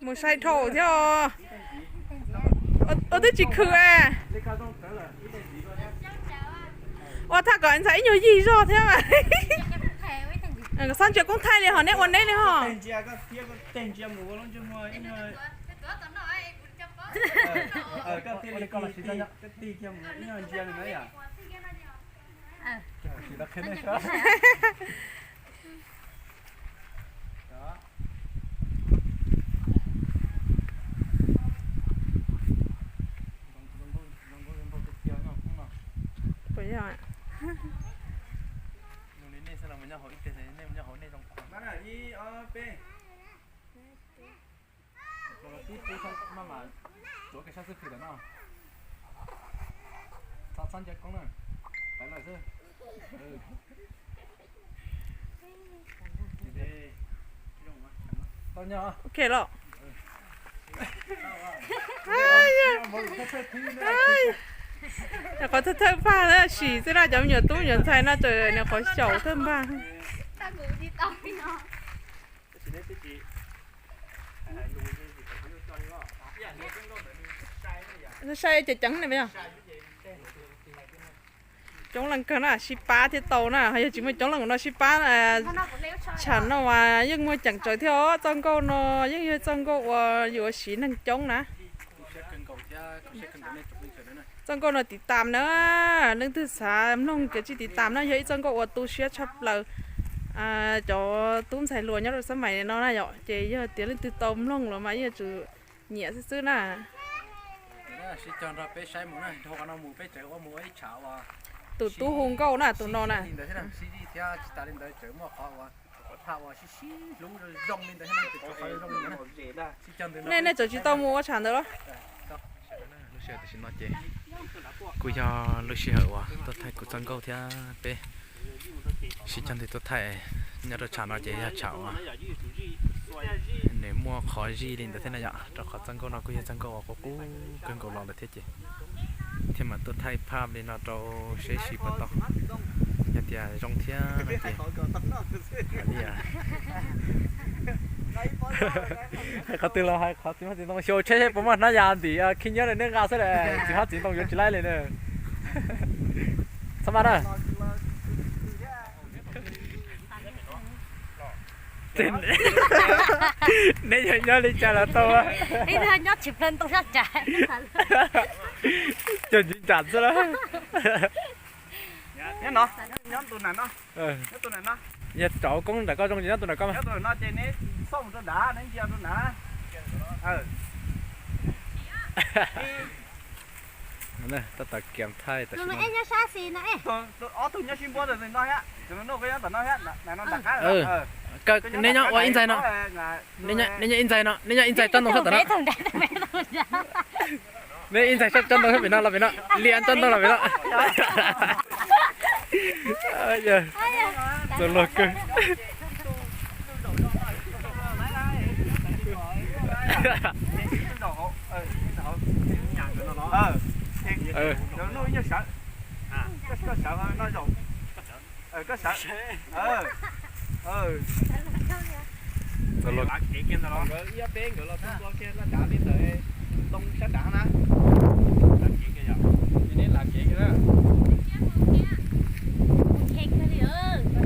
Mus sai dhau thiab. Ua twb tsis khwm. Ua thaj kom ntxhais ib nyuag yig zog thiab. Xob ntsia koob thaij li hos neb ua neb li hos. Tsuav kws sab xwb khwv tawm no. Txhob txhob ncav koob na. Pais lawm xwb. Tau nyob. Ok lawm. Qhov thawj thawj npag na, sim xwb na, cov me nyuam tub me nyuam ntxhais no tseem nws qhov xyaum thawj npag. Saib ces ceev ne yog. Coob leej kawg na, sib pab thiaj tau na, yog tsis muaj coob leej no sib pab, tsham no mas yeej muaj ceem tsawv thiab os. Txoj nkauj no yeej yog txoj nkauj uas yuav siv neeg coob na. Txoj nkauj no tiv tam na, leej twg xav mloog ces tsij tiv tam na, yog ib txoj nkauj uas tu siab tshaj plaws cov tub ntxhais hluas nyob rau xab mais no na yom. Ces yog tias leej twg tau mloog los mas yeej yuav tsum nyiam xwb xwb na. Sib cog nrog peb saib mus na, dhau qhov no mus peb tseem ua mus ua ib tshav uas tus tub hu nkauj na, tus no na. Sib zij thiab tsis tas li ntawd tseem muaj qhov uas, qhov thaj uas sib sib hlub zoo li ntawd thiab na, tus qhov zoo li ntawd na. Nej, nej tseem tsis tau mus ua tshav ntawd los? Lub sij hawm tam sim no ces kuj yog lub sij hawm uas tuaj thaij kuv txoj nkauj thiab peb sib cog ntawd tuaj thaij nyob rau tshav no ces yog tshav uas nws muaj qhov zij li ntawd thiab na yom, rau qhov txoj nkauj no kuj yog txoj nkauj uas qub qub kawg nkaus los lawm thiab ces thiaj mam tuaj thaij phaj li no rau seb sib puas tau. Yog tias zoo thiab no ces hais li, hais qhov twg los hais qhov txiv hmab txiv ntoo xyov tsheb seb puas muaj hnab yas ntim khib nyiab rau nej nqa xwb, txiv hmab txiv ntoo yuav tsis laib li na. Txhob maj na. Neb yog nyob li cas los tau. Cog ntsis ntsam xwb las. Nyob no, nyob tus na no. Yog tso koob nram koj zoo ces nyob tus nram koj mas. Nyob tus no ces neb xauj mus rau nrad, neb ntsia rau nrad. Tab tom kiam thaij tam sim no. Ob tug nyob sib npuab no thiab, no nyob tom no thiab, no nram qab. Neb nyob ua ib ntxaig no. Neb nyob ib ntxaig no, neb nyob ib ntxaig tsob ntoo sab tom no. Neb ib ntxaig tsob ntoo sab pem no los pem no, liam tsob ntoo los pem no. Txaus luag kawg. Txaus luag. Nkawd ib ob peb nkawd los tua kiag laj dav li ntawd, ntoo sab dav na. Lam kev kiag yom. Ces neb lam kev kiag na.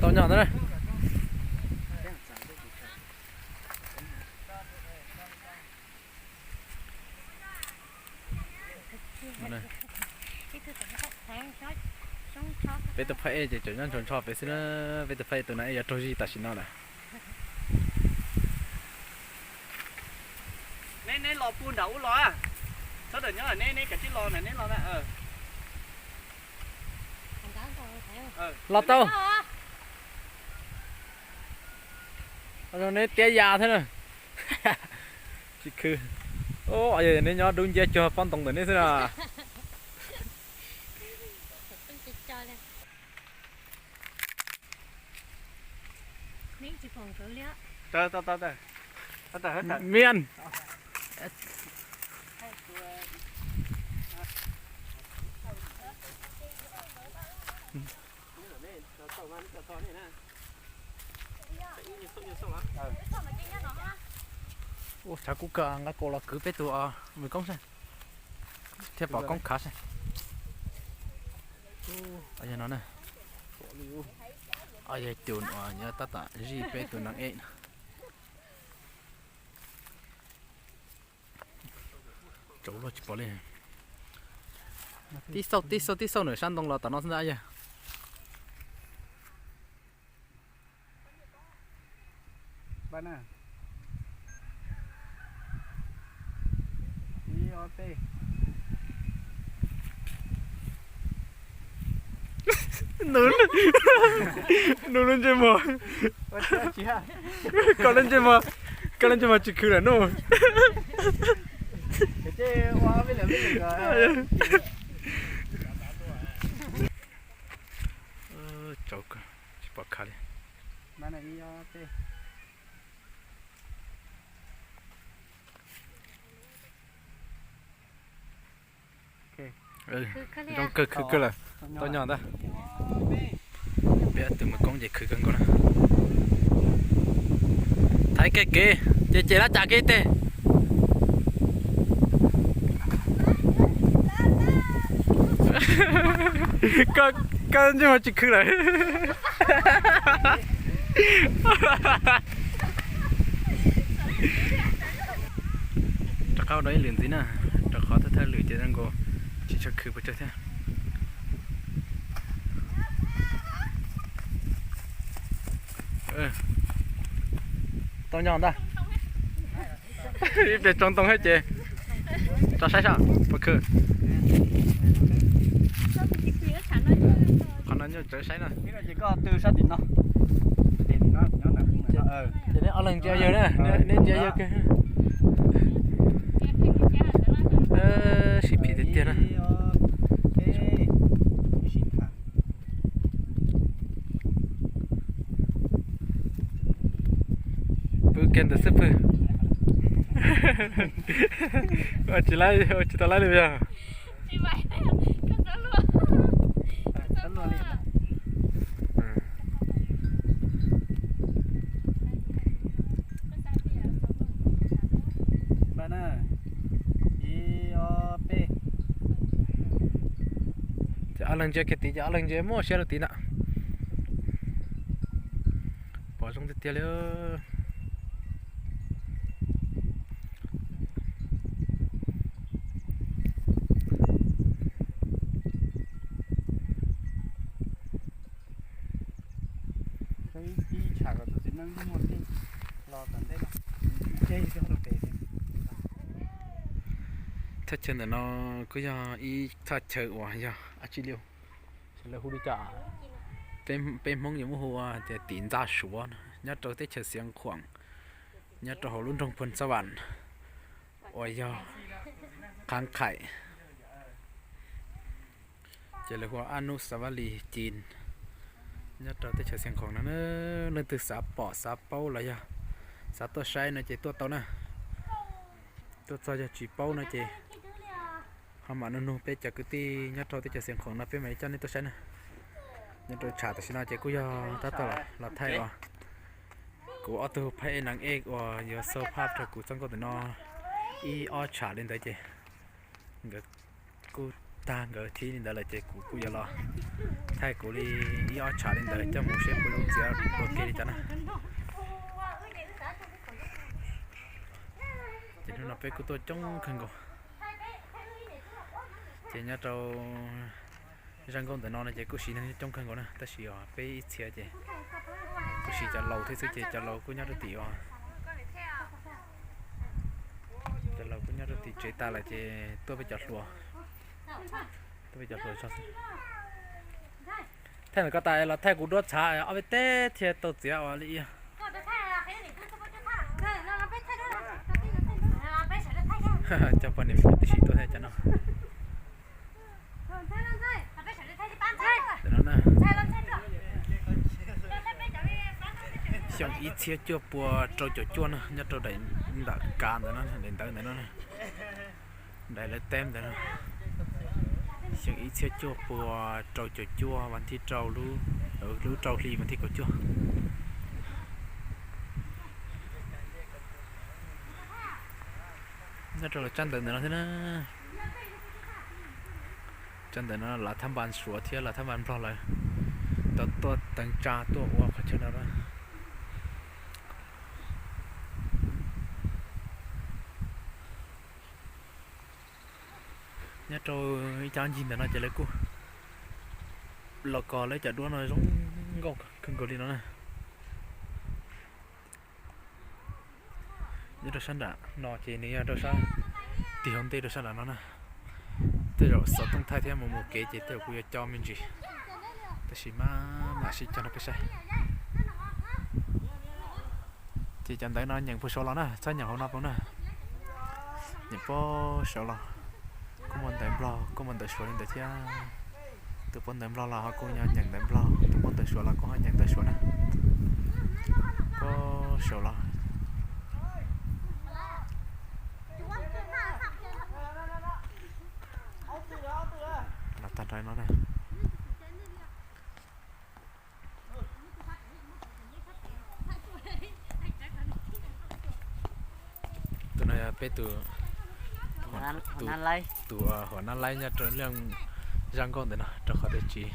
Tau nyob ntawd na. Peb tus phab ej ces tseem nyob nrog nrho peb xwb na, peb tus phab ej tus na ej yuav raug zij tam sim no lawm. Neb, neb los puag nram ub los, sawv daws nyob neb, neb kav tsij los na, neb los na. Los tau. Neb tiab ya thiab na. Tsis khwv. Neb nyob dub nciab cuag pob ntoo ntawm neb xwb na. Mian. Ua, tshav kub kawg, nqa kaus los kwv peb tus me koob saib, thiaj pom koob khav saib. Yog no na, yog tus uas yog tab tom zij peb tus neeg ej no. Tsaus luaj tsis pom li. Tib xauj tib xauj tib xauj nws sab ntoo los tom no xwb ntag yog. Nws lub ntsej muag, koj lub ntsej muag, koj lub ntsej muag tsis khwv lawm no. Tsaus, tsis pom khav li. Zoo kawg khwv kawg lawm. Tau nyo ntag. Peb tus me koob ces khwv kawg nkaus na. Thaiv kiag kev ces ces lab cas kev teg. Koj ntsej muag tsis khwv lawm. Rov qab ua dua ib lwm ntxiv na, rau qhov thawj thawj lwm ces zoo nkaus tsis tshua khwv pes tsawg thiab. Tau nyo ntag. Ib pliag tsoo ntoo thiab ces tso saib saib puas khwv. Qhov no nyuaj tsawv saib na. Ces neb ob leeg ntsia yawg na, neb ntsia yawg kawg. Sib phim tiag tiag na. Pw kiag ntawd xwb pw. Ua tsis laib, ua tsis tau laib li yog. Ces ob leeg ntsia kiag tid ces ob leeg ntsia muaj siab rau tid na. Pom zoo tiag tiag li. Thaj chaw ntawm no kuj yog ib thaj chaw uas yog dab tsi li, lawv hu li cas? Peb Hmoob yuav muab hu ua tias tim ntxa Suav no, nyob rau teb chaws Xiav Khuam, nyob rau hauv lub nroog Phoos Xab Vam uas yog qhab qhaim, ces lawv hu ua Anub Xav Vas Lis Cin, nyob rau teb chaws Xiav Khuam no. Leej twg xav pom xav paub los yog xav tuaj saib no ces tuaj tau na. Tuaj txog yog tsis paub no ces ho mam nug nug peb cov kwv tij nyob rau teb chaws Xiav Khuam no peb mam li coj nej tuaj saib na. Nyob rau tshav tam sim no ces kuj yog tab tom los thaij os. Kuv ob tug phab ej nees ej uas yuav xau phaj rau kuv txoj nkauj ntawm no ib ob tsham li ntawd ces nkawd kuj tag nkawd thib li ntawd lawm ces kuv kuj yuav los thaij kuv li ib ob tsham li ntawd coj mus seb puas zoo txiav ua ke li cas na. Ces hnub no peb kuj tuaj coob kawg nkaus. Ces nyob rau zaj nkauj ntawm no no ces kuj siv neeg coob kawg nkaus na, tab sis os peb ib txhia ces kuj siv cov laus thiab xwb ces cov laus kuj nyob rau tim os, cov laus kuj nyob rau tim tsev tas lawm ces tuaj peb cov hluas, tuaj peb cov hluas tso xwb. Thaij ntawm koj tas los thaij kuv duab txhav ob peb teg thiaj tau txiav ua li ib yam. Coj poj niam me nyuam tib si tuaj thiab cov no. Ntawm no na, xyoo ib txhiab cuaj pua rau caum cuaj na, nyob rau daim ntawm kav ntawd no, daim ntawv ntawd no, daim lawv teb ntawd no. Xyoo ib txhiab cuaj pua rau caum cuaj vas thib rau, lub rau hli vas thib kaum cuaj. Nyob rau lawv tsab ntawv ntawm no thiab na. Tsab ntawv no lav thab npas Suav thiab lav thab npas Nplog lawv tau tuaj teev tsa tuaj ua qhov chaw no na. Nyob rau ib co ncig ntawm no ces lawv kuj los kos lawv cov duab no zoo nkauj kawg nkaus li no na. Nyob rau sab nram no ces nws yog rau sab, tig hauv ntej rau sab nram no na. Tej zaum xov tooj thaij thiab mus mus kev ces tej zaum kuv yuav co me ntsis, tab sis maj mam sib cog rau peb saib. Ces cov ntawv no nyeem puag saud los na, txhob nyeem hauv no pab na. Nyeem puag saud los kuj muaj ntawv Nplog kuj muaj ntawv Suav li ntawd thiab. Tus paub ntawv Nplog los ho kuj nyeem ntawv Nplog, tus paub ntawv Suav los kuj ho nyeem ntawv Suav na. Puag saud los los tag nrho no na. Tus no yog peb tus, tus, tus huam nab laib nyob rau lub zaj nkauj ntawm no rau qhov tias tsis,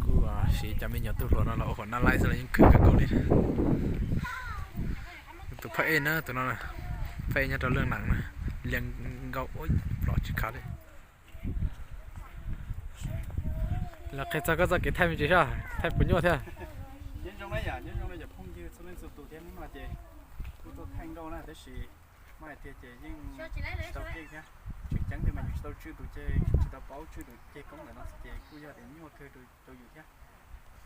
kuj siv cov me nyuam tub hluas no los ua huam nab laib xwb los yeej khwv kawg nkaus li. Tus phab ej na, tus no phab ej nyob rau leej nam na, lias nkauj plos tsis khav li. Los qhia txog koj txoj kev thaij me ntsis saib, thaij puas nyuaj thiab? Nyob zoo na yom, nyob zoo na yom phooj ywg txhua leej txhua tus thiab. Hnub no ces kuj tuaj thaij nkauj na tab sis muab hais tiag ces yeej tsis tau keej thiab. Tseem ceeb tiag mas yus tsis tau tswj tus ces tsis tau paub tswj tus ceg koob ntawm no xwb ces kuj yog tias nyuaj kawg rau yus thiab.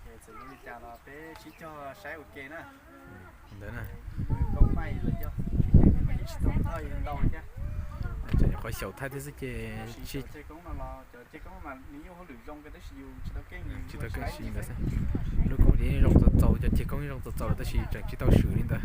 Ces txawm yuav li cas los peb sib cog saib ua ke na. Ntawd na, koob maij los yog, tseem ceeb tiag mas yus tsis tau thoj ntau thiab. Cov nyuam qhuav xyaum thaij thiab xwb ces cov ceg koob no los cov ceg koob mas nws yeej ua hauj lwm zoo kawg tab sis yus tsis tau keej, tsis tau keej siv ntawd xwb. Lub koob ces yeej zoo txaus txaus, cov ceg koob yeej zoo txaus txaus lawm tab sis tseem tsis tau swm li ntawd.